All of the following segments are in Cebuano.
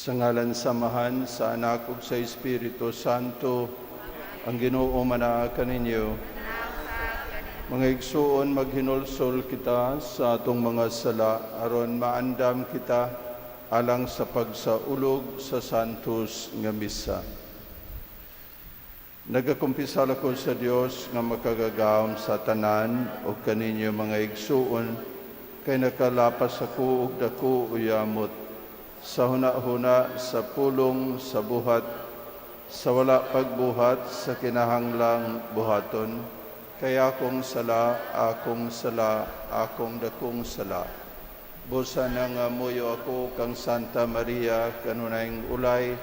Sa ngalan sa Amahan, sa Anak ug sa Espiritu Santo, ang Ginoo manaa kaninyo. Mga igsuon, maghinulsol kita sa atong mga sala aron maandam kita alang sa pagsaulog sa Santos nga Misa. Nagakumpisal ako sa Dios nga makagagahom sa tanan ug kaninyo, mga igsuon, kay nakalapas ako og dako uyamot sa huna-huna, sa pulong, sa buhat, sa wala pagbuhat sa kinahanglang buhaton. Kay akong sala, akong sala, akong dakong sala. Busa nangamuyo ako kang Santa Maria, kanunayng ulay,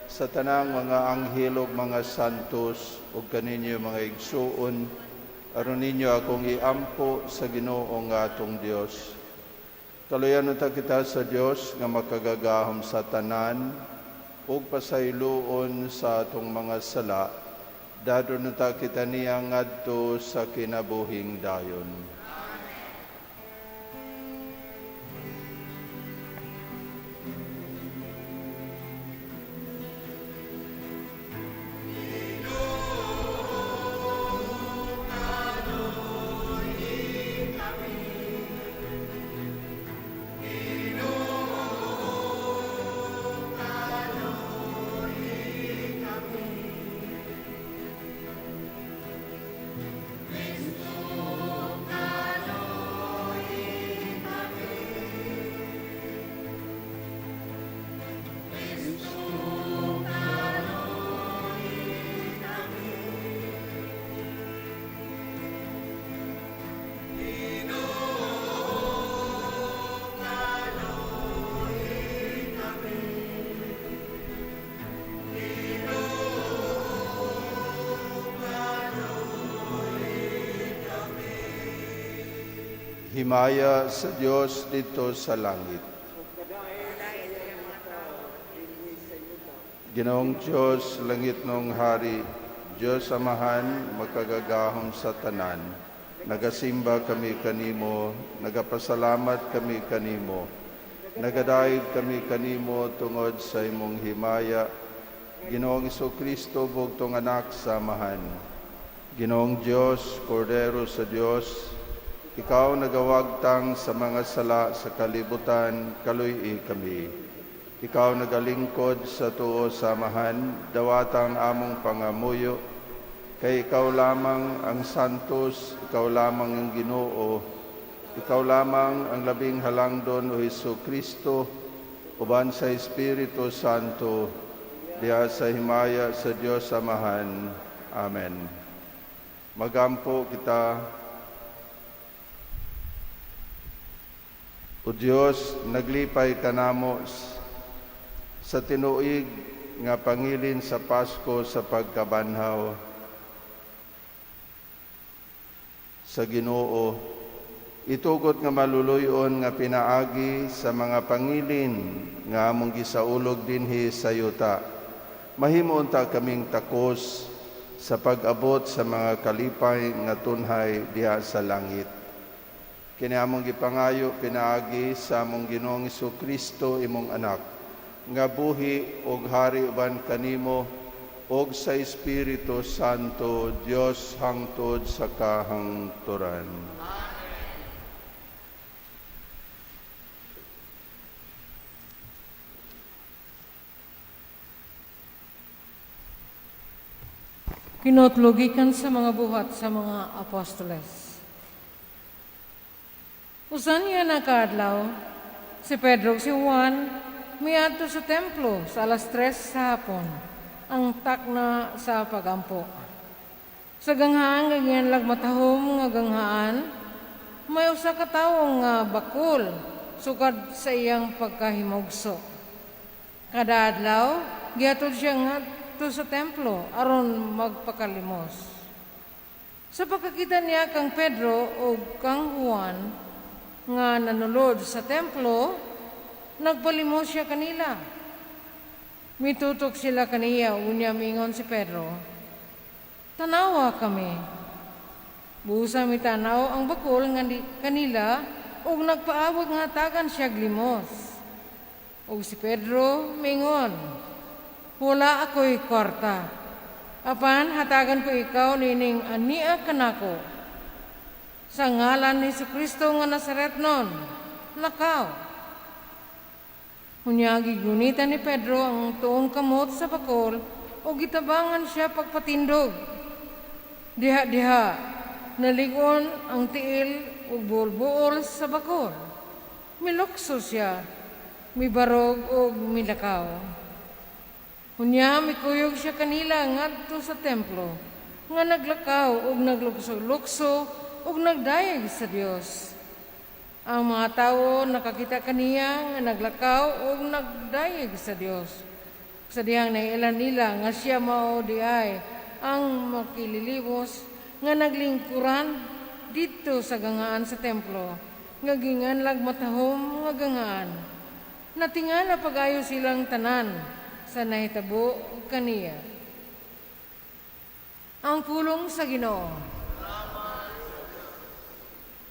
sa tanang mga anghel ug mga santos, ug kaninyo, mga igsuon, aron ninyo akong iampo sa Ginoo nga atong Dios. Kaluyan unta kita sa Dios nga makagagahom sa tanan ug pasayloon sa atong mga sala. Dadon unta kita niya ngadto sa kinabuhing dayon. Himaya sa Dios didto sa langit. Ginoong Diyos, langitnong hari, Diyos Amahan, makagagahom sa tanan, nagasimba kami kanimo, nagapasalamat kami kanimo, nagadayeg kami kanimo tungod sa imong himaya, Ginoong Kristo, bugtong anak sa Amahan. Ginoong Diyos, Kordero sa Diyos, ikaw nagawagtang sa mga sala sa kalibutan, kaluy kami. Ikaw nagalingkod sa tuo sa Amahan, dawata ang among pangamuyo, kay ikaw lamang ang santos, ikaw lamang ang Ginoo, ikaw lamang ang labing halangdon, o Hesu Kristo, uban sa Espiritu Santo, diha sa himaya sa Dios Amahan. Amen. Magampo kita. O Dios, naglipay kanamo sa tinuig nga pangilin sa Pasko sa pagkabanhaw sa Ginoo. Itugot nga maluluyon nga pinaagi sa mga pangilin nga among gisaulog dinhi sa yuta, mahimo unta kaming takos sa pag-abot sa mga kalipay nga tunhay diha sa langit. Kini among gipangayo pinaagi sa among Ginoong Kristo, imong anak, nga buhi og hari uban kanimo og sa Espiritu Santo, Dios, hangtod sa kahangturan. Kinotlo gikan sa mga Buhat sa mga Apostoles. Usa niya na kaadlaw, si Pedro ug si Juan miadto sa templo sa alas 3 sa hapon, ang takna sa pagampo. Sa ganghaan nga gianlag Matahom nga Ganghaan, may usa ka tawo nga bakul sukad sa iyang pagkahimugso. Kada adlaw, gihatod siya ngadto sa templo aron magpakalimos. Sa pagkakita niya kang Pedro ug kang Juan nga nanulod sa templo, nagpalimos siya kanila. Mitutok sila kaniya, unya mingon si Pedro, "Tanawa kami." Busa mitanaw ang bakol nga kanila ug nagpaabot nga hatagan siya limos. Ug si Pedro mingon, "Wala ako'y kwarta. Apan hatagan ko ikaw nining ania kanako. Sa ngalan ni Kristo nga Nazaretnon, lakaw." Unya gigunitan ni Pedro ang tuong kamot sa bakol ug gitabangan siya pagpatindog. Diha-diha, nalig-on ang tiil ug buol-buol sa bakol. Milukso siya, mibarog ug milakaw. Unya mikuyog siya kanila ngadto sa templo, nga naglakaw ug naglukso-lukso ug nagdayeg sa Dios. Ang mga tawo nakakita kaniya nga naglakaw ug nagdayeg sa Dios. Sa dihang nailan nila nga siya mao diay ang makililimos nga naglingkuran didto sa gangaan sa templo, nga ginganlag Matahom nga Gangaan. Natingala pag-ayo silang tanan sa nahitabo kaniya. Ang pulong sa Ginoo.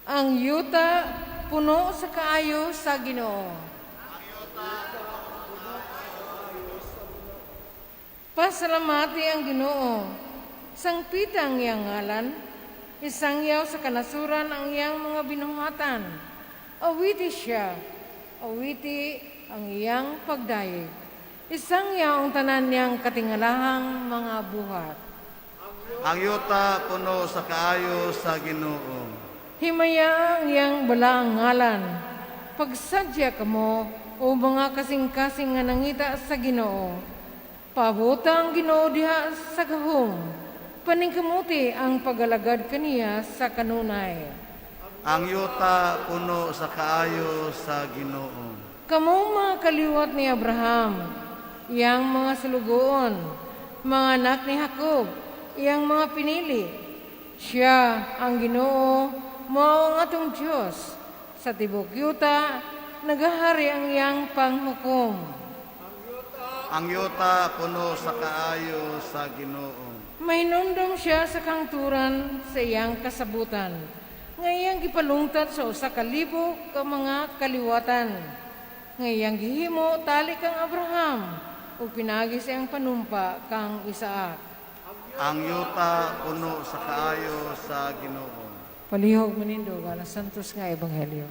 Ang yuta puno sa kaayo sa Ginoo. Pasalamati ang Ginoo. Sangpita ang iyang ngalan, isangyaw sa kanasuran ang iyang mga binuhatan. Awiti siya, awiti ang iyang pagdayeg. Isangyaw ang tanan niyang katingalahang mga buhat. Ang yuta puno sa kaayo sa Ginoo. Himaya ang iyang balaang ngalan. Pagsadya kamo o mga kasing-kasing nga nangita sa Ginoo. Pabuta ang Ginoo diha sa gahom. Paningkamuti ang pagalagad kaniya sa kanunay. Ang yuta puno sa kaayo sa Ginoo. Kamo mga kaliwat ni Abraham, iyang mga sulugoon, mga anak ni Jacob, iyang mga pinili. Siya ang Ginoo, mao ang atong Dios. Sa tibok yuta, nagahari ang iyang panghukom. Ang yuta puno sa kaayo sa Ginoo. Mahinumdom siya sa kangturan sa iyang kasabutan, nga iyang gipalungtad sa 1,000 ka mga kaliwatan, nga iyang gihimo tali kang Abraham, ug pinaagi sa iyang panumpa kang Isaac. Ang yuta puno sa kaayo sa Ginoo. Palihog manindog ang Santos nga Ebanghelyo.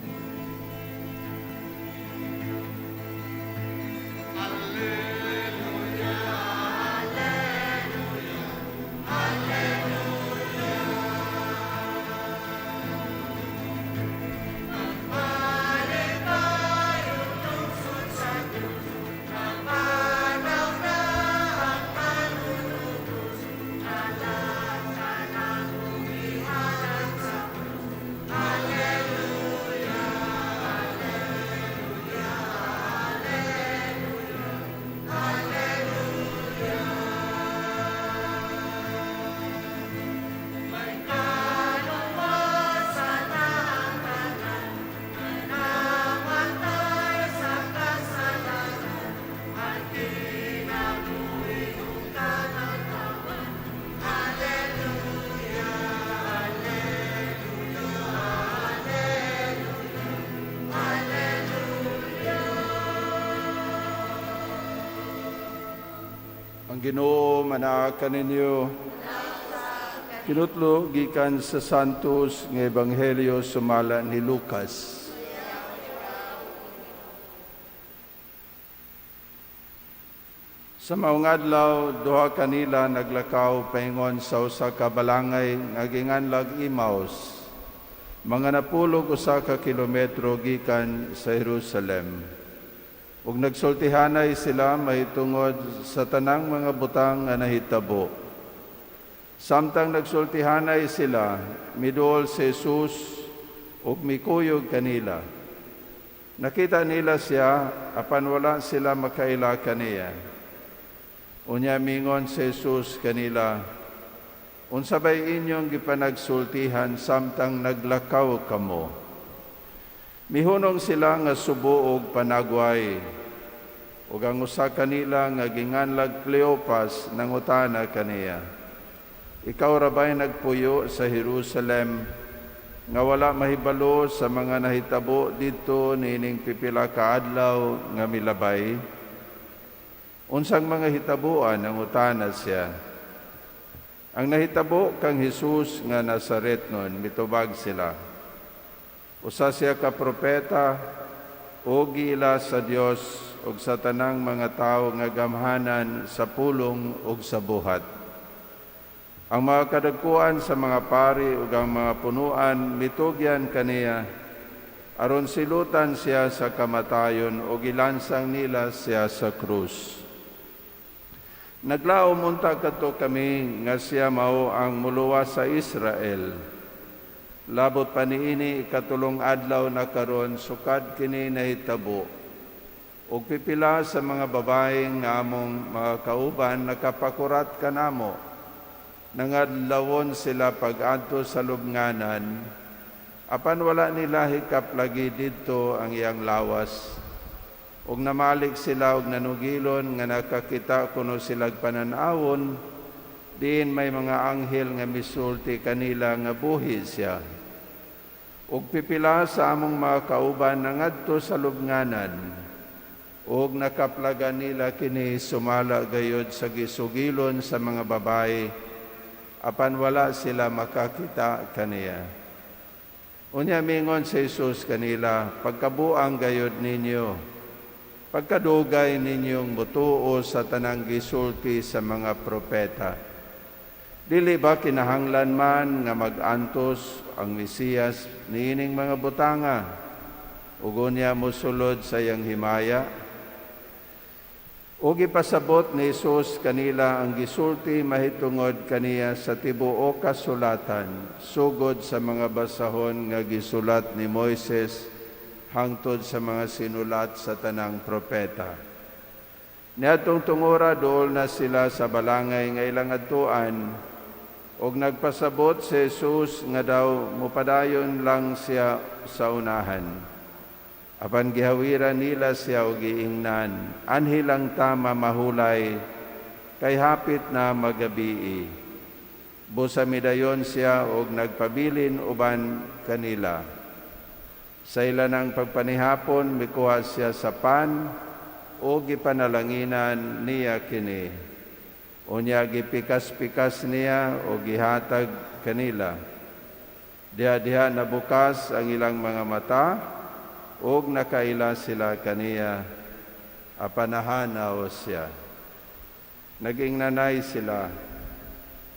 Ang Ginoo manaa kaninyo. Kinutlo gikan sa Santos nga Ebanghelyo sumala ni Lucas. Sa maong adlaw, duha kanila naglakaw paingon sa usa ka balangay nga ginganlag Emmaus, mga napulog usa ka kilometro gikan sa Jerusalem. Ug nagsultihanay sila mahitungod sa tanang mga butang nga nahitabo. Samtang nagsultihanay sila, miduol si Jesus ug mikuyog kanila. Nakita nila siya, apan wala sila makaila kaniya. Unya mingon si Jesus kanila, "Unsa bay inyong gipanagsultihan samtang naglakaw kamo?" Mihunong sila nga subo og panagway. Ug ang usa kanila nga ginganlag Cleopas nangutana kaniya, "Ikaw ra bay nagpuyo sa Jerusalem Nga wala mahibalo sa mga nahitabo didto niining pipila ka adlaw nga milabay? "Unsang mga hitabuan?" nangutana siya. "Ang nahitabo kang Hesus nga Nazaretnon," mitubag sila. "Usa siya ka propeta ug giila sa Dios ug sa tanang mga tawo nga gamhanan sa pulong ug sa buhat. Ang mga kadagkuan sa mga pari ug ang mga punuan mitugyan kaniya aron silutan siya sa kamatayon ug ilansang nila siya sa krus. Naglaom unta kadto kami nga siya mao ang muluwas sa Israel. Labot pa niini, ikatulong adlaw na karon sukad kini nahitabo. Ug pipila sa mga babae nga among mga kauban nakapakurat kanamo. Nangadlawon sila pag-adto sa lubnganan, apan wala nila hikaplagi didto ang iyang lawas. Ug namalik sila og nanugilon nga nakakita kuno silag panan-awon, diin may mga anghel nga misulti kanila nga buhi siya. Ug pipila sa among mga kauban nangadto sa lubnganan, ug nakaplagan nila kini sumala gayod sa gisugilon sa mga babae, apan wala sila makakita kaniya." Unya mingon si Jesus kanila, "Pagkabuang gayod ninyo, pagkadugay ninyong mutuo sa tanang gisulti sa mga propeta. Dili ba kinahanglan man nga mag-antos ang Mesiyas niining mga butanga ug unya mosulod sa iyang himaya?" Ug gipasabot ni Jesus kanila ang gisulti mahitungod kaniya sa tibuok kasulatan, sugod sa mga basahon nga gisulat ni Moises hangtod sa mga sinulat sa tanang propeta. Niadtong tungora, duol na sila sa balangay nga ilang adtuan, ug nagpasabot si Jesus nga daw mupadayon lang siya sa unahan. Apan gihawiran nila siya og giingnan, "Anhi lang ta mamahulay, kay hapit na magabii." Busa midayon siya og nagpabilin uban kanila. Sa ila ng pagpanihapon, mikuha siya sa pan ug gipanalanginan niya kini. Unya gipikas-pikas niya o gihatag kanila. Diha-diha nabukas ang ilang mga mata ug nakaila sila kaniya, apan nahanaw siya. Nag-ingnanay sila,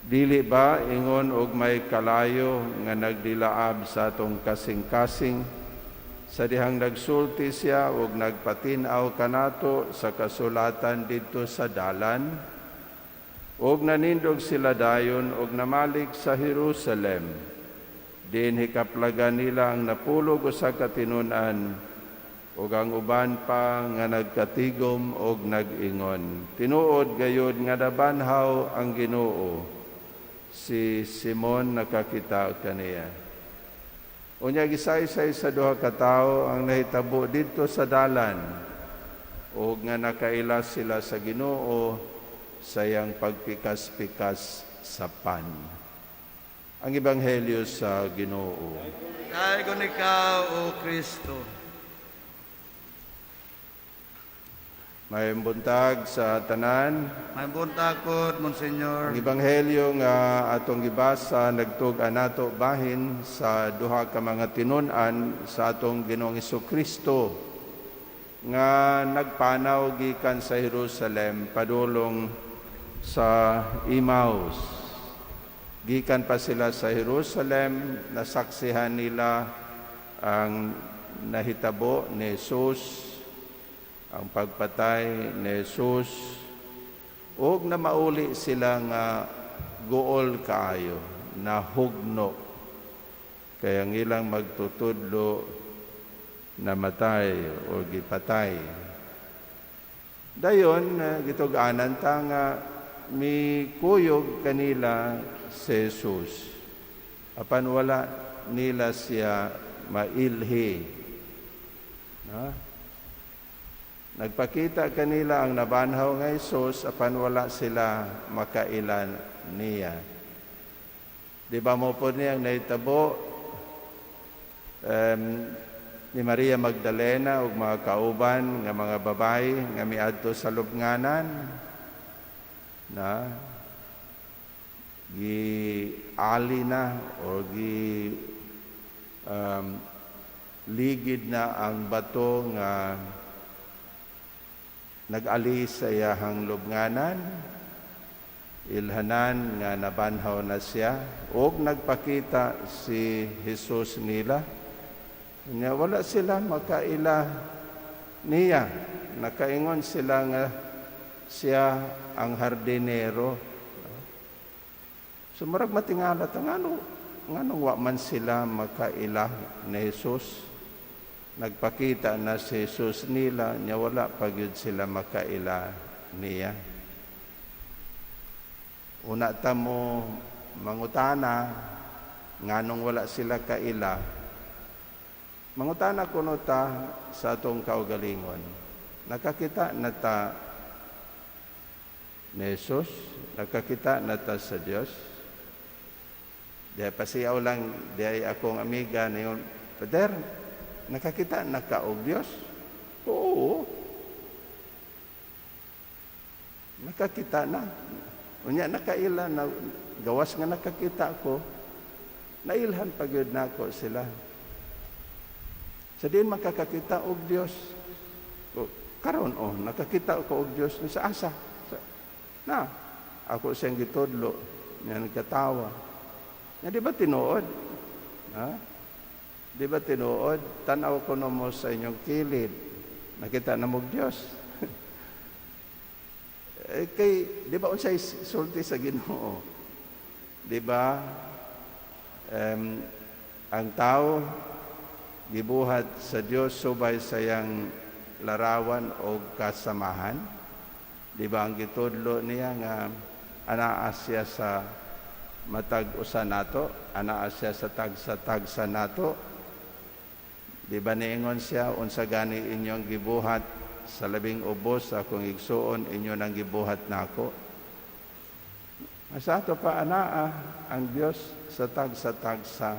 "Dili ba ingon og may kalayo nga nagdilaab sa atong kasing-kasing sa dihang nagsulti siya ug nagpatin-aw kanato sa kasulatan didto sa dalan?" Ug nanindog sila dayon ug namalik sa Jerusalem. Diin hikaplagan nila ang napulog usa ka tinun-an ug ang uban pa nga nagkatigom og nag-ingon, "Tinuod gayud nga nabanhaw ang Ginoo. Si Simon nakakita kaniya." Unya gisaysay sa duha ka tawo ang nahitabo didto sa dalan ug nga nakaila sila sa Ginoo sa iyang pagpikas-pikas sa pan. Ang Ebanghelyo sa Ginoo. Dayegon ikaw, O Kristo. Maayong buntag sa tanan. Maayong buntag pod, Monsignor. Ang Ebanghelyo nga atong gibasa nagtug-an nato bahin sa duha ka mga tinun-an sa atong Ginoong Kristo nga nagpanaw gikan sa Jerusalem padulong sa Emmaus. Gikan pa sila sa Jerusalem, nasaksihan nila ang nahitabo ni Jesus, ang pagpatay ni Jesus, ug na mauli sila nga guol kaayo, nahugno. Kay ang ilang magtutudlo namatay o gipatay. Dayon, gitug-anan ta nga mikuyog kanila si Jesus. Apan wala nila siya mailhi. Na? Nagpakita kanila ang nabanhaw nga Jesus apan wala sila makaila niya. Di ba mao pod ni ang nahitabo Ni Maria Magdalena ug mga kauban nga mga babae nga miadto sa lubnganan na gi-ali na o gi ligid na ang bato nga nag-ali sa iyahang lubnganan. Ilhanan nga nabanhaw na siya ug nagpakita si Jesus nila. Nya wala sila makaila niya. Nakaingon sila nga siya ang hardinero. So murag matingala ta, ngano wa man sila makaila ni Jesus? Nagpakita na si Jesus nila, nya wala pa gyud sila makaila niya. Una ta mo mangutana nganong wala sila kaila. Mangutana kuno ta sa atong kaugalingon. Nakakita na ta ni Jesus? Nakakita na ta sa Dios? Diay pasiyaw lang, diay akong amiga niyon, "Pader, nakakita na ka og Dios?" "Oo. Nakakita na." Unya nakaila na, gawas nga nakakita ko, nailhan pa gyud nako sila. Sa diin makakakita og Dios? O, karon oh, nakakita ko og Dios sa asa. Sa, na, ako siyang gitudlo, niya nagkatawa. Nga di ba tinuod? Ha? Di ba tinuod? Tanaw ko no mo sa inyong kilid. Nakita na mo og Dios. Eh, kay, di ba unsay sulti sa Ginoo? Di ba? Ang tao gibuhat sa Dios subay sa iyang larawan o kasamahan. Di ba ang gitudlo niya nga anaa siya sa matag usa nato, anaa siya sa tagsa-tagsa nato? Di ba niingon siya, "Unsa gani inyong gibuhat sa labing ubos sa akong igsuon, inyo nang gibuhat nako"? Sa ato pa, anaa ang Dios sa tagsa-tagsa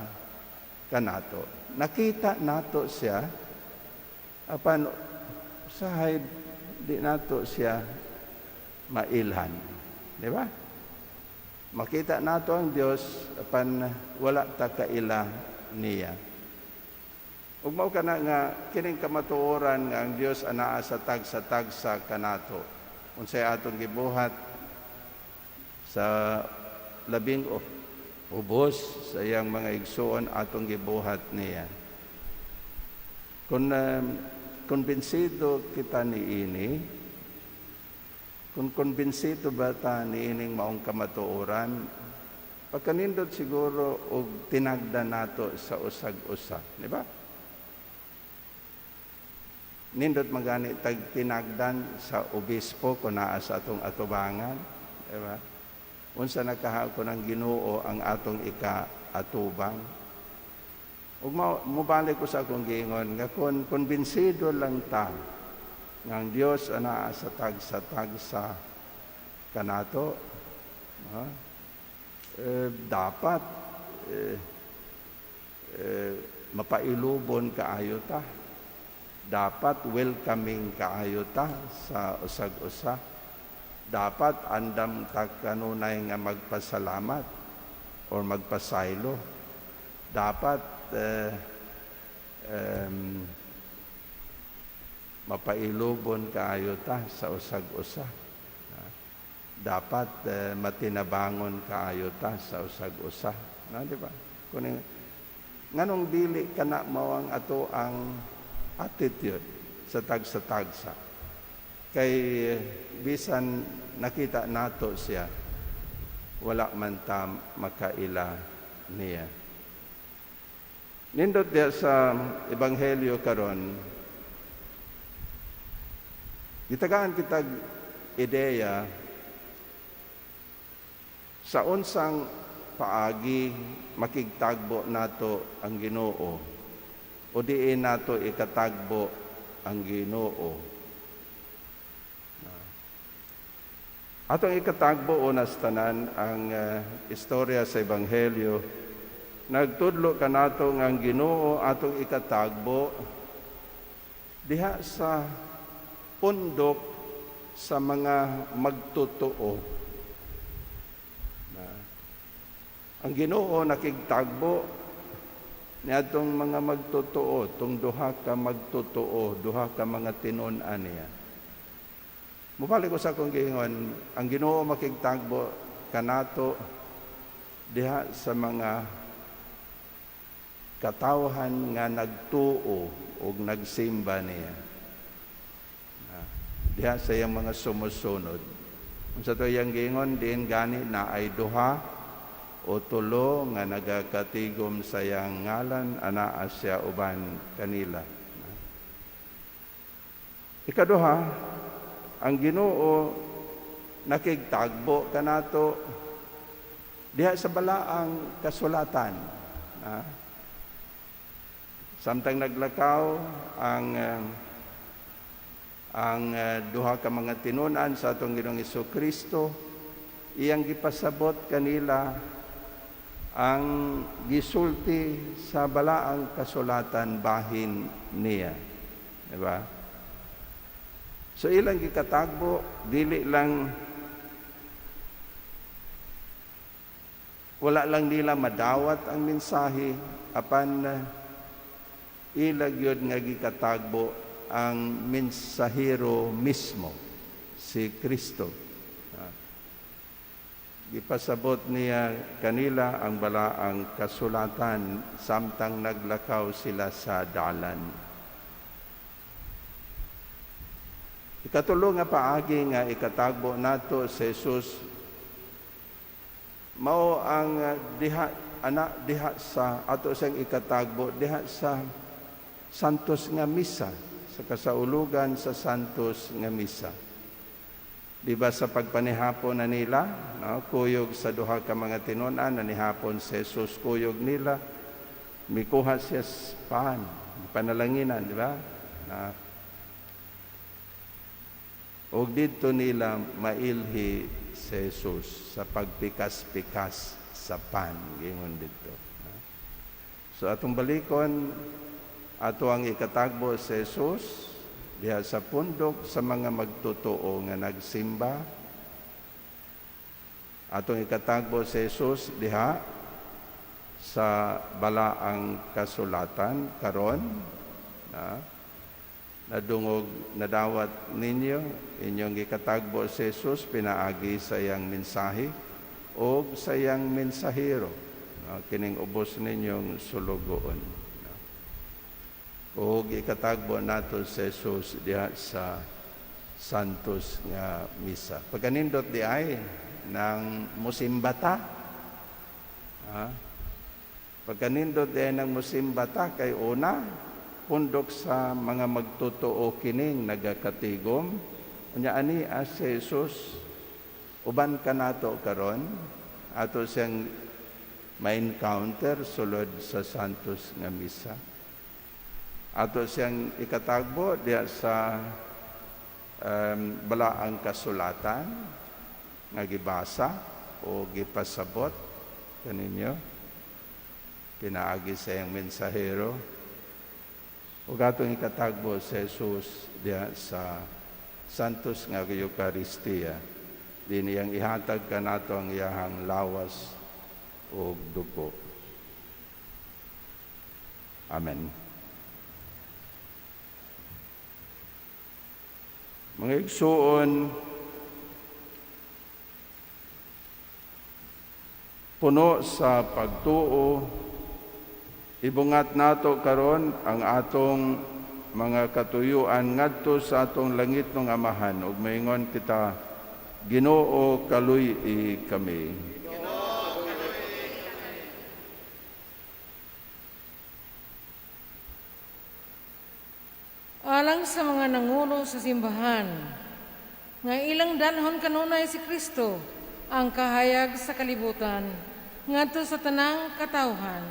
kanato. Nakita nato siya, apan usahay di nato siya mailhan. Di ba? Makita nato ang Dios apan wala ta kaila niya. Ug mao kana nga kining kamatuoran nga ang Dios anaa sa tagsa-tagsa kanato. Unsay atong gibuhat sa labing ubos sa iyang mga igsuon, atong gibuhat niya. Kung kumbinsido kita niini, kung kumbinsido ba ta niining maong kamatuoran, pagkanindot siguro og tinagda nato sa usag-usa, di ba? Nindot magani tag tinagdan sa obispo kung naa sa atong atubangan, di ba? Unsa nakahako ng Ginoo ang atong ika-atubang. Ug mobalik ko sa akong giingon nga kung kumbinsido lang ta nga ang Dios anaa sa tagsa-tagsa kanato, ha? Eh, dapat mapailubon kaayo ta. Dapat welcoming kaayo ta sa usag-usa. Dapat andam ta kanunay nga magpasalamat or magpasaylo. Dapat mapailubon kaayo ta sa usag-usa. Dapat matinabangon kaayo ta sa usag-usa. Na, di ba? Kung nganong dili kana mao ang ato ang attitude sa tagsa-tagsa? Kay bisan nakita nato siya, wala man ta makaila niya. Nindot diya sa Ebanghelyo karon, gitagaan kitag ideya sa unsang paagi makigtagbo nato ang Ginoo o diin nato ikatagbo ang Ginoo. Atong ikatagbo una sa tanan ang istorya sa Ebanghelyo. Nagtudlo kanato nga ang Ginoo atong ikatagbo diha sa pundok sa mga magtotoo. Na, ang Ginoo nakigtagbo niadtong mga magtotoo, tung duha ka magtotoo, duha ka mga tinun-an niya. Mubalik ko sa akong giingon, ang Ginoo makigtagbo kanato diha sa mga katawhan nga nagtuo og nagsimba niya. Diha sa iyang mga sumusunod. Unsa to iyang giingon, diin gani na ay duha o tulo nga nagakatigom sa iyang ngalan, anaa siya uban kanila. Ikaduha, ang Ginoo nakigtagbo kanato diha sa balaang kasulatan. Samtang naglakaw ang duha ka mga tinun-an sa atong Ginoong Kristo, iyang gipasabot kanila ang gisulti sa balaang kasulatan bahin niya. Diba? So ilang gikatagbo, dili lang, wala lang nila madawat ang mensahe, apan ila gyud nga gikatagbo ang mensahero mismo, si Kristo. Gipasabot niya kanila ang balaang kasulatan samtang naglakaw sila sa dalan. Ikatulo nga paagi nga ikatagbo nato si Jesus mao ang diha ana diha sa ato siyang ikatagbo diha sa Santos nga Misa, sa kasaulugan sa Santos nga Misa. Di ba sa pagpanihapon na nila, no, kuyog sa duha ka mga tinun-an, nanihapon si Jesus kuyog nila, mikuha siya sa pan, panalanginan, di ba? Na, og didto nila mailhi si Jesus sa pagpikas-pikas sa pan, gingon didto. So atong balikon, ato ang ikatagbo si Jesus diha sa pundok sa mga magtotoo nga nagsimba. Atong ikatagbo si Jesus diha sa balaang kasulatan karon na nadungog nadawat ninyo inyong gikatagbo si Jesus pinaagi sa iyang mensahe o sa iyang mensahero, no, kining ubos ninyong sulugoon. O ikatagbo nato si Jesus diha sa Santos nga Misa. Pagkanindot di ay ng musimbata. Ha? Pagkanindot di ay ng musimbata kay una pundok sa mga magtotoo kining nagakatigom. Unya ani as si Jesus uban kanato karon ato siyang ma-encounter sulod sa Santos nga Misa. Ato siyang ikatagbo diha sa balaang kasulatan nga gibasa o gipasabot kaninyo pinaagi sa iyang mensahero, ug atong ikatagbo si Jesus diha sa Santos nga Eucharistia, din iyang ihatag kanato ang iyahang lawas ug dugo. Amen. Mga igsuon, puno sa pagtuo, ibungat nato karon ang atong mga katuyuan ngadto sa atong langitnong Amahan ug maingon kita, Ginoo, kaluy-i kami. Alang sa mga nangulo sa simbahan, nga ilang dalhon kanunay si Kristo ang kahayag sa kalibutan, ngadto sa tanang katawhan,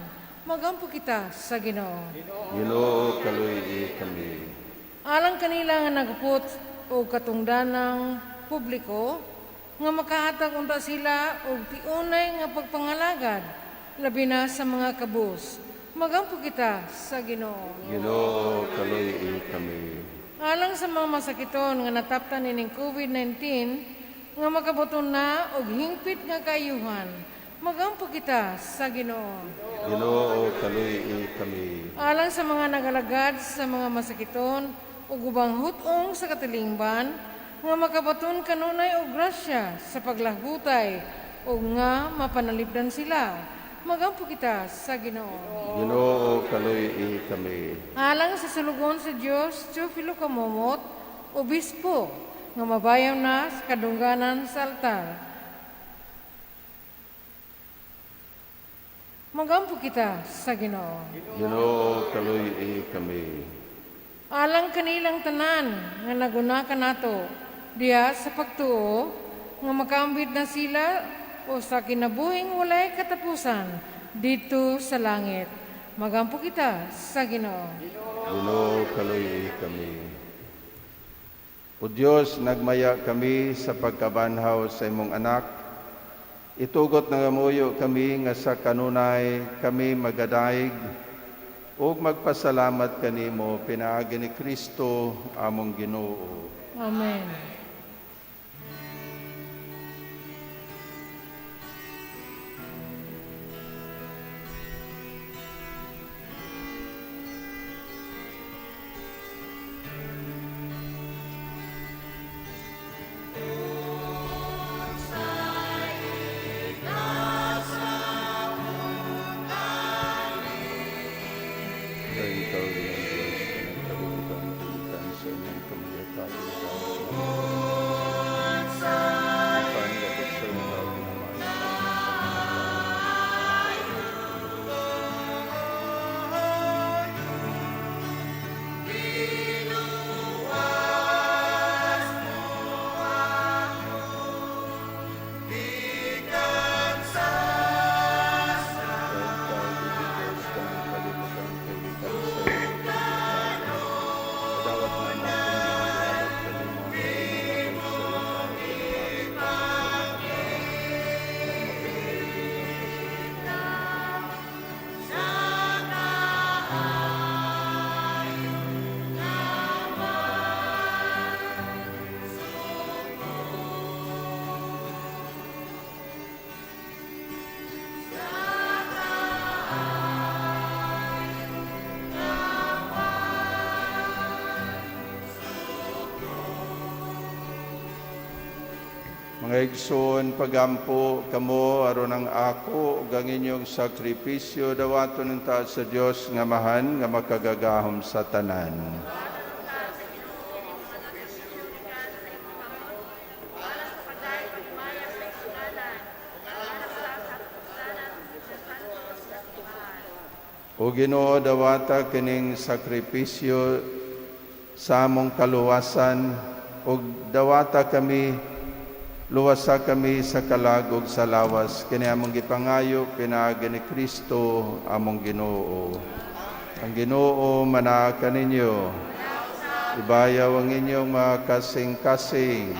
magampo kita sa Ginoo. Ginoo, kaluy-i kami. Alang kanila nga nagupot og katungdanang publiko, nga makahatag unta sila og tiunay nga pagpangalagad labi na sa mga kabus. Magampo kita sa Ginoo. Ginoo, kaluy kami. Alang sa mga masakiton nga nataptan ining COVID-19 nga makabuton na og hingpit nga kaayuhan, magampo kita sa Ginoo. Ginoo, kaluy kami. Alang sa mga nagalagad sa mga masakiton ug ubang hutong sa katilingban nga makabaton kanunay og grasya sa paglahutay ug nga mapanalipdan sila, magampo kita sa Ginoo. Ginoo, kaluy kami. Alang sa sulugon sa Dios, Teofilo Camomot, obispo, nga mabayaw na sa kadungganan sa altar. Magampo kita sa Ginoo. Ginoo, kaluy kami. Alang kanilang tanan nga naguna kanato diha sa pagtuo nga makaambit na sila o sa kinabuhing walay katapusan dito sa langit. Magampo kita sa Ginoo. Ginoo, kaluy kami. O Dios, nagmaya kami sa pagkabanhaw sa imong anak. Itugot nangamuyo kami nga sa kanunay kami magadaig ug magpasalamat kanimo pinaagi ni Kristo among Ginoo. Amen. Kay ikaw rin ang Diyos, ang kalibutan, kalibutan sa inyong kamagatayo sa Panggapot sa ikaw ginamaan. Kay ikaw rin ang Diyos, ang kalibutan, kalibutan sa inyong kamagatayo. Kadawat na mo ang gihalad kanimo ang inyong sa ikaw ginamaan sa mga tao. Na imo pinagayunan sa Mga igsoon, pagampo kamo aron ang ako ug ang inyong sakripisyo dawaton ng taas sa Dios nga mahan nga makagagahom sa tanan. O Ginoo, dawata kining sakripisyo sa among kaluwasan ug dawata kami, luwasa kami sa kalag ug sa lawas, kini among gipangayo pinaagi ni Kristo among Ginoo. Ang Ginoo manaa kaninyo. Ibayaw ang inyong mga kasing-kasing.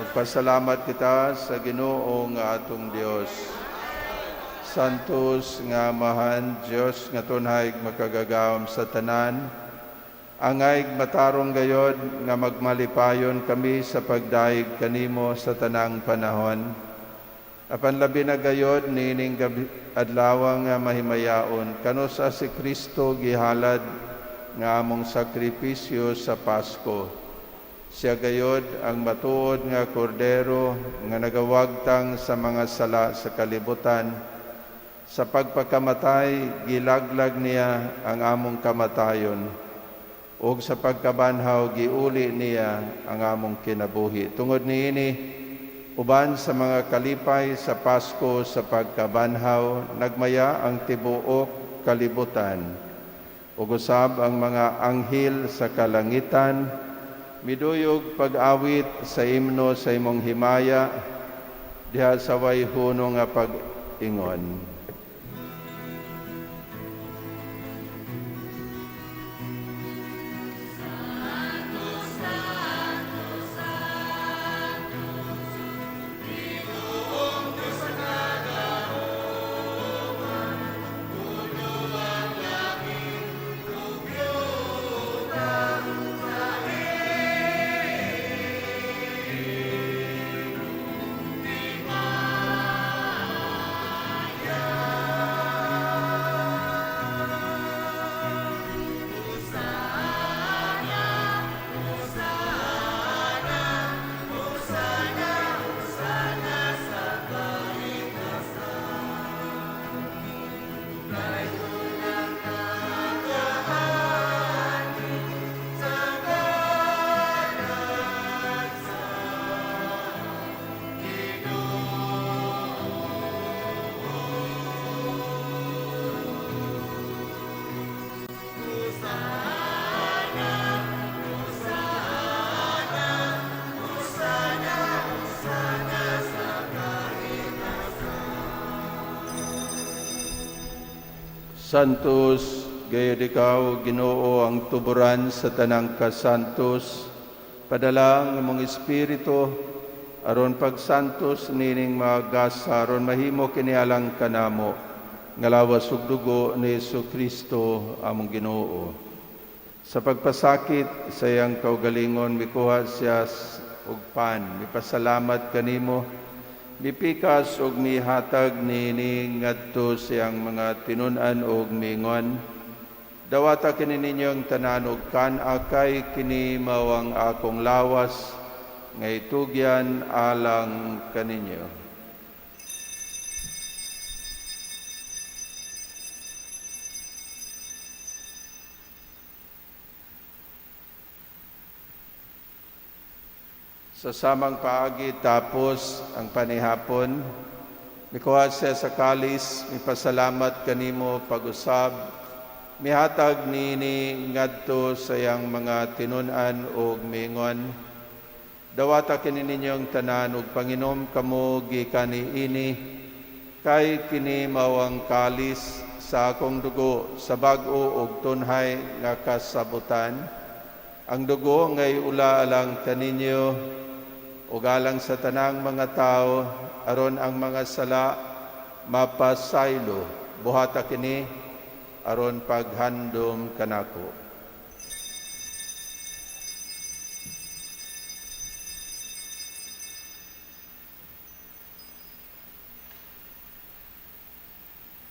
Magpasalamat kita sa Ginoo nga atong Dios. Santos nga Amahan, Dios nga tunhay makagagahom sa tanan, angay matarong gayod nga magmalipayon kami sa pagdayeg kanimo sa tanang panahon. Apan labi na gayod niining gabi, adlaw nga mahimayaon kanusa si Kristo gihalad nga among sakripisyo sa Pasko. Siya gayod ang matuod nga kordero nga nagawagtang sa mga sala sa kalibutan. Sa pagpakamatay, gilaglag niya ang among kamatayon, ug sa pagkabanhaw, giuli niya ang among kinabuhi. Tungod niini, uban sa mga kalipay sa Pasko sa pagkabanhaw, nagmaya ang tibuok kalibutan. Ug usab ang mga anghel sa kalangitan, miduyog pag-awit sa imno sa imong himaya, diha sa way huno nga pag-ingon. Santos, gayud ikaw, Ginoo, ang tuburan sa tanang kasantos. Padala ang imong espiritu aron pagsantos nining mga gasa aron mahimo kini alang kanamo nga lawas ug dugo ni Hesus Kristo among Ginoo. Sa pagpasakit sa iyang kaugalingon, mikuha siya og pan, mipasalamat kanimo, mipikas og mihatag niini ngadto sa iyang mga tinun-an og miingon, "Dawata kini ninyong tanan og kan-a, kay kini mao ang akong lawas nga itugyan alang kaninyo." Sa samang paagi, tapos ang panihapon, mikuha siya sa kalis, mipasalamat kanimo pag-usab, mihatag nini ngadto sa iyang mga tinun-an og miingon, "Dawata kini ninyong tanan ug panginom kamo gikan niini, kay kini mao ang kalis sa akong dugo sa bag-o ug tunhay nga kasabutan. Ang dugo ngay ula alang kaninyo ug alang sa tanang mga tao aron ang mga sala mapasaylo. Buhata kini aron paghandom kanako."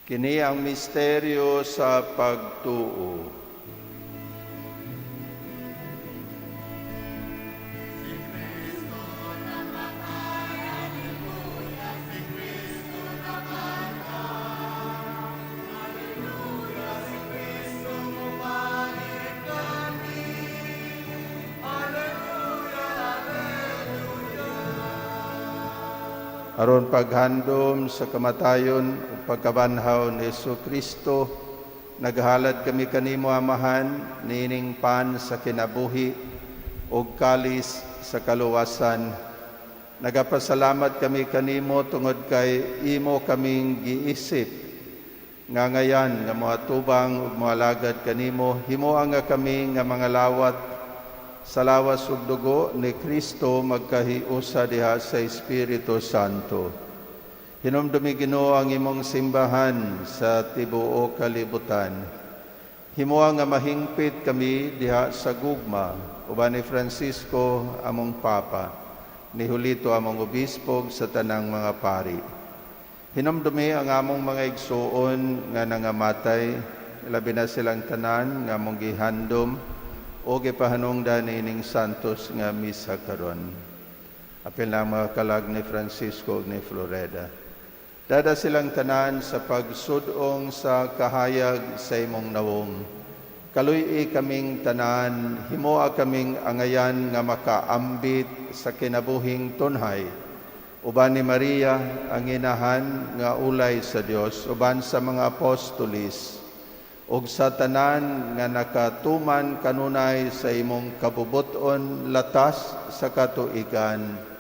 Kini ang misteryo sa pagtuo. Aron paghandom sa kamatayon ug pagkabanhaw ni Hesus Kristo, naghalad kami kanimo, Amahan, niining pan sa kinabuhi ug kalis sa kaluwasan. Nagapasalamat kami kanimo tungod kay imo kaming giisip nga ngayan nga moatubang ug moalagad kanimo. Himoa nga kami nga mga lawat sa lawas ug dugo ni Kristo magkahiusa diha sa Espiritu Santo. Hinumdumi, Ginoo, ang imong simbahan sa tibuok kalibutan. Himoa nga mahingpit kami diha sa gugma uban ni Francisco among Papa, ni Julito among obispo, sa tanang mga pari. Hinumdumi ang among mga igsuon nga nangamatay, labi na silang tanan nga among gihandom o gipahanungdan niining santos nga misa karon. Apil na ang mga kalag ni Francisco ug ni Floreda. Dada silang tanan sa pagsudong sa kahayag sa imong nawong. Kaluy-i kaming tanan, himoa kaming angayan nga makaambit sa kinabuhing tunhay. Uban ni Maria, ang inahan nga ulay sa Dios, uban sa mga apostolis, ug sa tanan nga nakatuman kanunay sa imong kabubuton latas sa katuigan.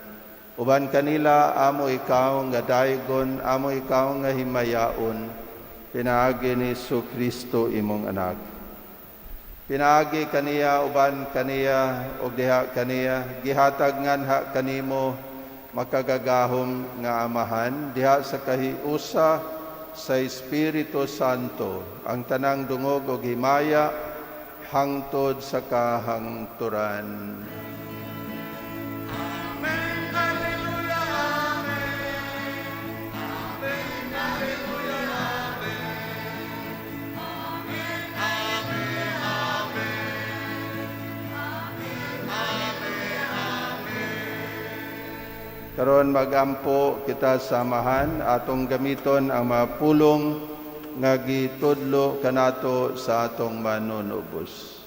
Uban kanila amo ikaw nga daygon, amo ikaw nga himayaon, pinaagi ni Kristo imong anak. Pinaagi kaniya, uban kaniya, ug diha kaniya, gihatag nganha kanimo, makagagahom nga Amahan, diha sa kahiusa sa Espiritu Santo, ang tanang dungog ug himaya hangtod sa kahangturan. Amen, Alleluia, Amen. Amen, Alleluia, Amen. Amen, Amen, Amen. Amen, Amen. Karon magampo kita sa Amahan, atong gamiton ang mga pulong nga gitudlo kanato sa atong manunubos.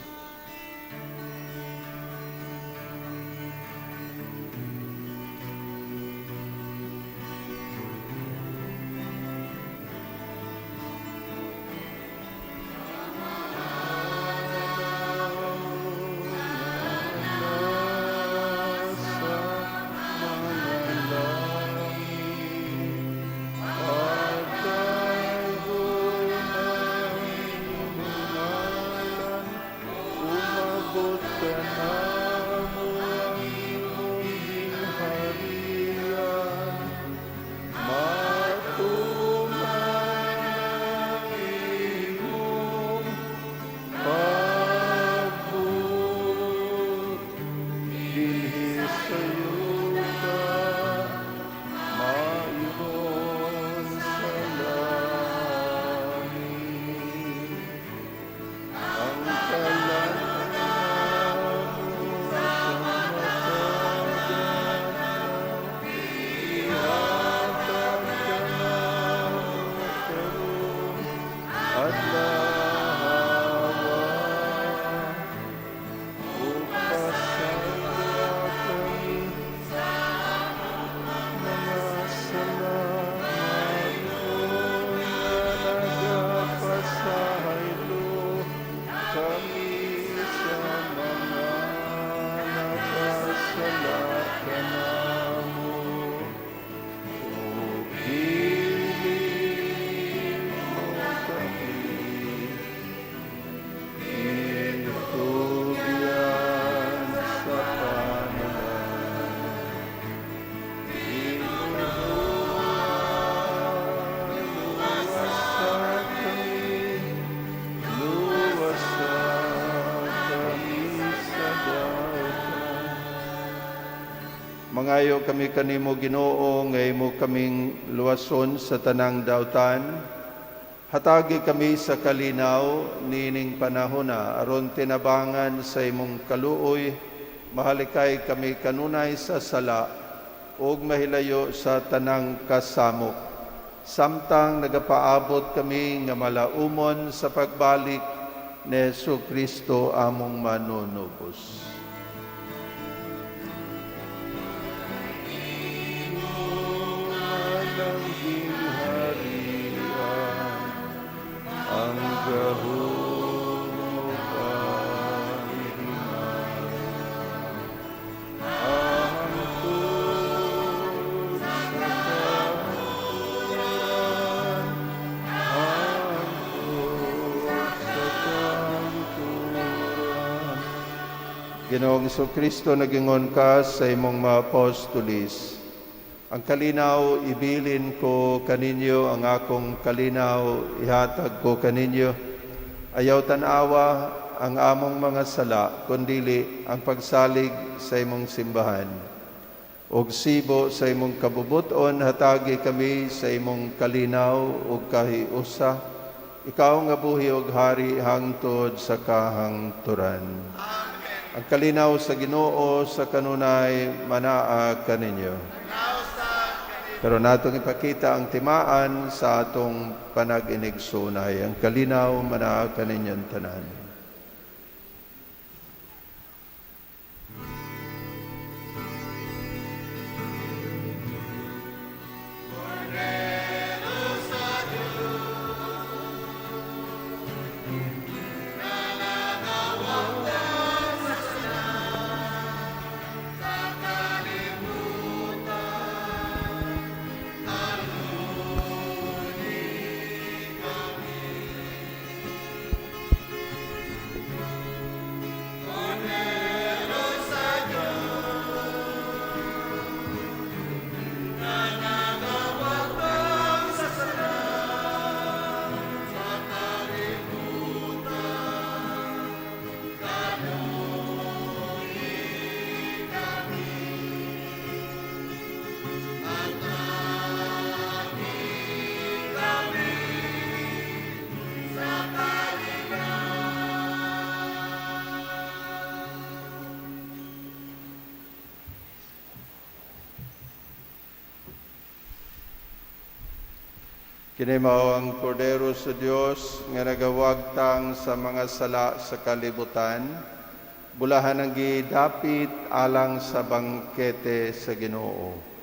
Mangayo kami kanimo, Ginoo, nga imo kaming luwason sa tanang dautan. Hatagi kami sa kalinaw niining panahona aron tinabangan sa imong kaluoy, mahalikay kami kanunay sa sala ug mahilayo sa tanang kasamok, samtang nagapaabot kami nga malaumon sa pagbalik ni Hesus Kristo among manunubos. Ang gingharian, ang gahom ug ang himaya, hangtod sa kahangturan, hangtod sa kahangturan. Ginoong Kristo, nagingon ka sa imong mga apostolis, "Ang kalinaw ibilin ko kaninyo, ang akong kalinaw ihatag ko kaninyo. Ayaw tanawa ang among mga sala, kundili ang pagsalig sa imong simbahan. Og sibo sa imong kabubuton, hatagi kami sa imong kalinaw ug kahiusa. Ikaw nga buhi og hari hangtod sa kahangturan." Ang kalinaw sa Ginoo sa kanunay manaa kaninyo. Pero natong ipakita ang timaan sa atong panag-inigsunay. Ang kalinaw manaa kaninyong tanan. Kini mao ang Kordero sa Dios nga nagawagtang sa mga sala sa kalibutan. Bulahan ang gidapit alang sa bangkete sa Ginoo.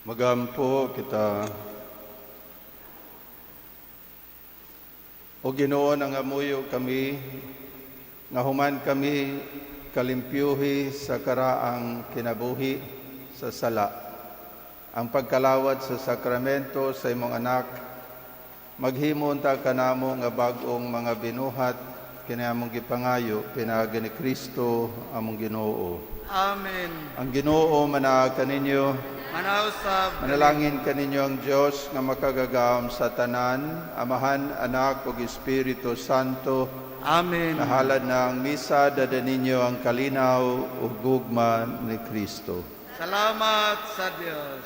Magampo kita. O Ginoo, nangamuyo kami nga human kami kalimpyuhi sa karaang kinabuhi sa sala. Ang pagkalawat sa sakramento sa imong anak, maghimo unta kanamo nga bag-ong mga binuhat, kini among gipangayo pinaagi ni Kristo among Ginoo. Amen. Ang Ginoo manaa kaninyo. Manausab. Manalangin kaninyo ang Dios nga makagagahom sa tanan, Amahan, Anak ug Espiritu Santo. Amen. Nahalad na ang misa, dada ninyo ang kalinaw ug gugma ni Kristo. Salamat sa Dios.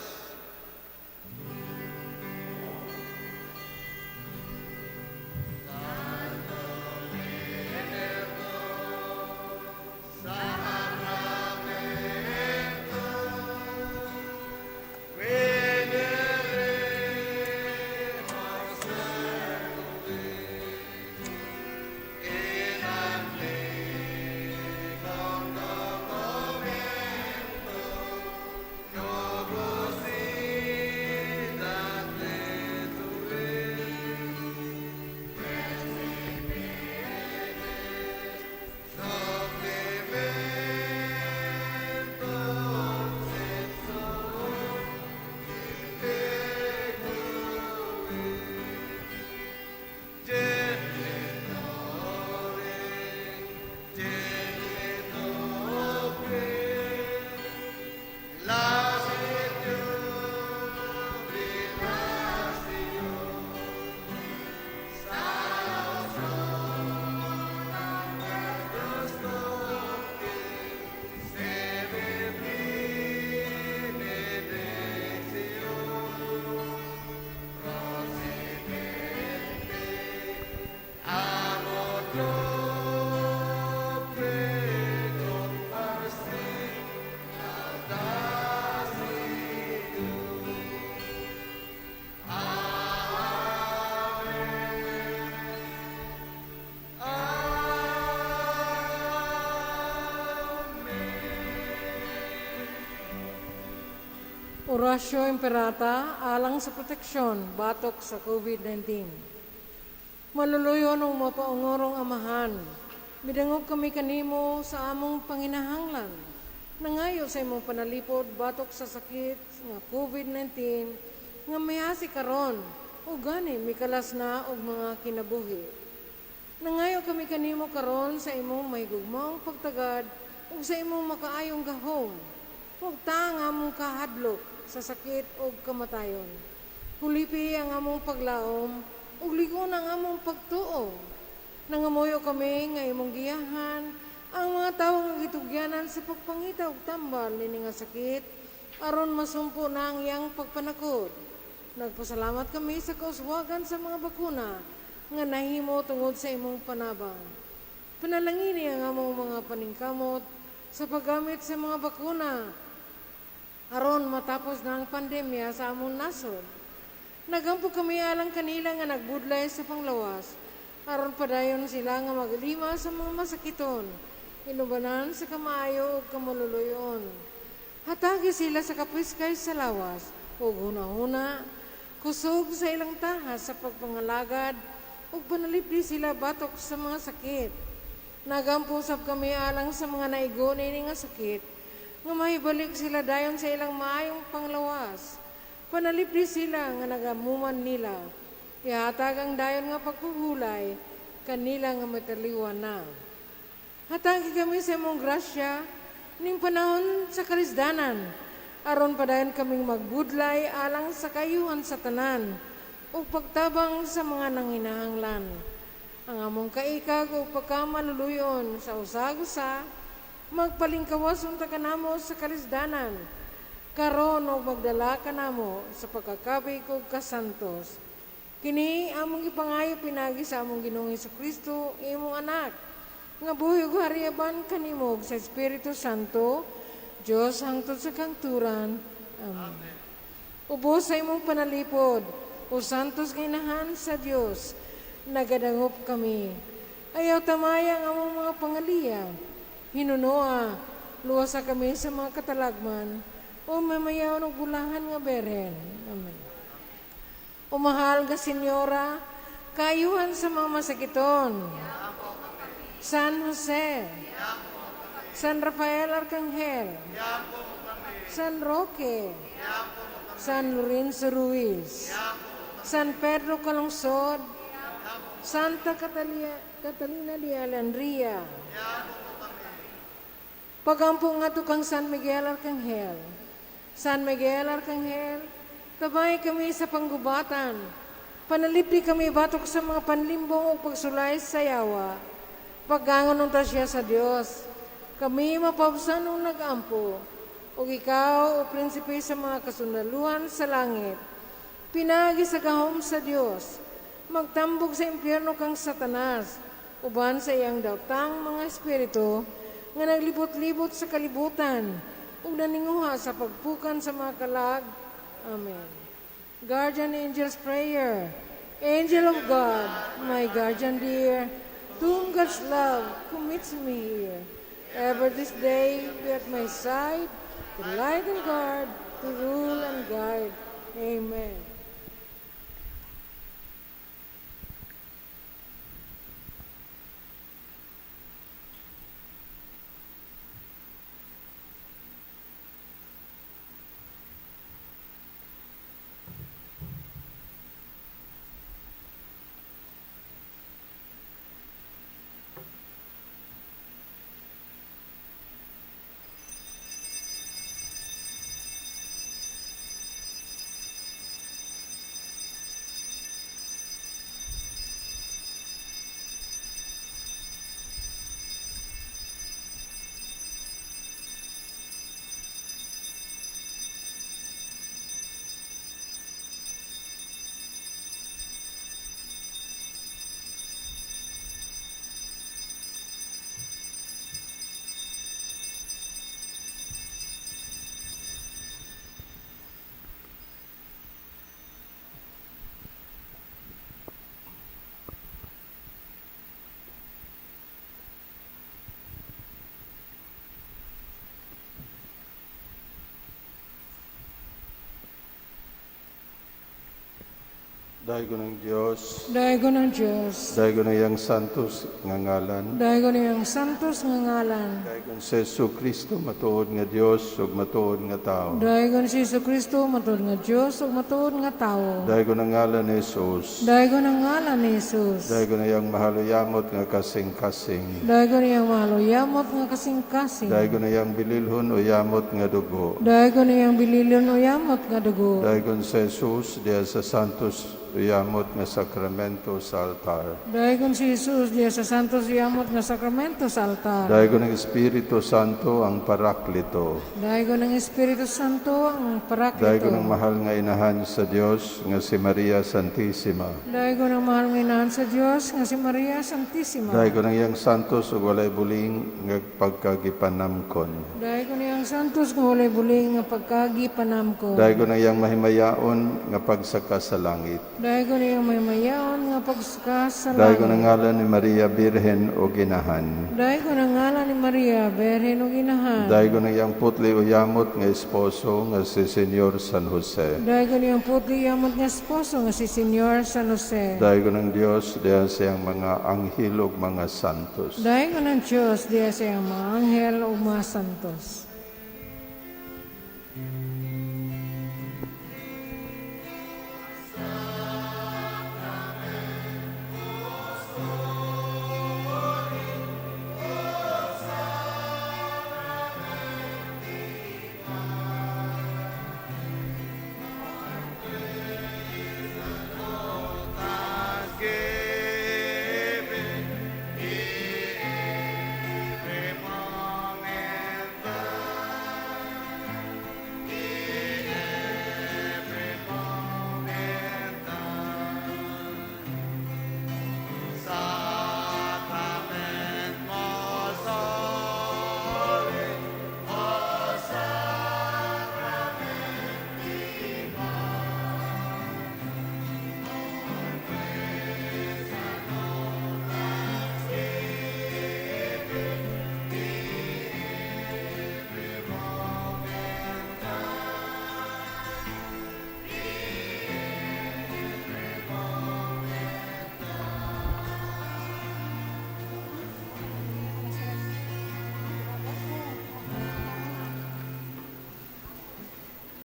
Oratio Imperata alang sa proteksyon batok sa COVID-19. Maluluyon ug mapaungorong Amahan, midangog kami kanimo sa among panginahanglan. Nangayo sa imong panalipod batok sa sakit nga COVID-19 nga mayasi karon o gani mikalas na og mga kinabuhi. Nangayo kami kanimo karon sa imong mahigugmaong pagtagad ug sa imong makaayong gahom. Wagta ang among kahadlok sa sakit ug kamatayon. Hulipi ang among paglaom ug ligon ang among pagtuo. Nangamuyo kami nga imong giyahan ang mga tawo nga gitugyanan sa pagpangita og tambal niini nga sakit aron masumpo na ang iyang pagpanakod. Nagpasalamat kami sa kauswagan sa mga bakuna nga nahimo tungod sa imong panabang. Panalangini ang among mga paningkamot sa paggamit sa mga bakuna aron matapos na ang pandemya sa among nasod. Nagampo kami alang kanila nga nagbudlay sa panglawas, aron padayon sila nga maglima sa mga masakiton, inubanan sa kamaayo ug kamaluluyon. Hatagi sila sa kapiskay sa lawas ug hunahuna, kusog sa ilang tahas sa pagpangalagad ug panalipdi sila batok sa mga sakit. Nagampo sab kami alang sa mga naigo niini nga sakit, nga mahibalik sila dayon sa ilang maayong panglawas. Panalipdi sila nga nagamuman nila. Ihatag ang dayon nga pagpahulay kanila nga mataliwan na. Hatagi kami sa imong grasya ning panahon sa kalisdanan, aron padayon kaming magbudlay alang sa kayuhan sa tanan ug pagtabang sa mga nanginahanglan. Ang among kaikag ug pagkamaluluyon sa usag-usa, magpalingkawas unta kanamo sa kalisdanan, karon og magdala kanamo sa pagkakabig ug kasantos. Kini among gipangayo pinagi sa among Ginoong Hesukristo, imong anak, nga buhi ug hariaban kanimo sa Espiritu Santo, Dios hangtod sa kangturan. Amen. Ubos sa imong panalipod, o santos nga inahan sa Dios, nagadangop kami. Ayaw tamaya ang among mga pangaliya. Hinunoa, luwasa kami sa mga katalagman. O mamayaw ng bulahan nga berhen. Amen. O mahal nga senyora, kayuhan sa mga masakiton. San Jose, San Rafael Arcangel, San Roque, San Lorenzo Ruiz, San Pedro Calungsod, Santa Catalina de Alandria. Pagampo nga to kang San Miguel Arcangel. San Miguel Arcangel, tabay kami sa panggubatan. Panalipdi kami batok sa mga panlimbong o pagsulay sa yawa. Paggangon unta siya sa Dios. Kami mapabsan nung nag-ampo. O ikaw, o prinsipe sa mga kasundaluhan sa langit, pinagi sa gahom sa Dios, magtambog sa impyerno kang Satanas, uban sa iyang daotang mga espiritu, nga naglibot-libot sa kalibutan, ug naninguha sa pagpukan sa mga kalag. Amen. Guardian Angel's Prayer. Angel of God, my guardian dear, to whom God's love commits me here. Ever this day be at my side, to light and guard, to rule and guide. Amen. Daygon ang Dios, Daygon ang Diyos, daygon ang iyang santos nga ngalan, daygon iyang santos nga ngalan, daygon si Jesu Kristo matuod nga Dios ug matuod nga tao. Daygon si Jesu Kristo matuod nga Dios ug matuod nga tawo. Daygon ang ngalan ni Jesus, Daygon ang ngalan ni Jesus. Daygon ang iyang mahaluyamot nga kasing-kasing. Daygon iyang mahaluyamot nga kasing-kasing. Daygon ang iyang bililhon o yamot nga dugo. Daygon iyang bililon o yamot nga dugo. Daygon si Jesus diya sa santos yamot nga sakramento sa altar. Daygon si Jesus diya sa santos yamot nga sakramento sa altar. Daygon ang Espiritu Santo ang Paraklito. Daygon ang Espiritu Santo ang Paraklito. Daygon ang mahal nga inahan sa Dios nga si Maria Santissima. Daygon ang mahal nga inahan sa Dios nga si Maria Santissima. Daygon ang iyang santos ug walay buling nga pagkagipanamkon. Daygon iyang santos nga walay buling nga pagkagipanamkon. Daygon ang iyang mahimayaon nga pagsaka sa langit. Daygon iyang mahimayaon nga pagsaka sa Daygon ang langit. ngalan ni Maria Birhen o Ginahan. Daygon ang ngalan ni Maria, Berhen ug Inahan. Daygon ang iyang putli o yamot nga esposo nga si Senyor San Jose. Daygon iyang putli yamot nga esposo nga si Senyor San Jose. Daygon ang Dios diya sa iyang mga anghel ug mga santos. Daygon ang Diyos diya sa iyang mga anghel ug mga santos.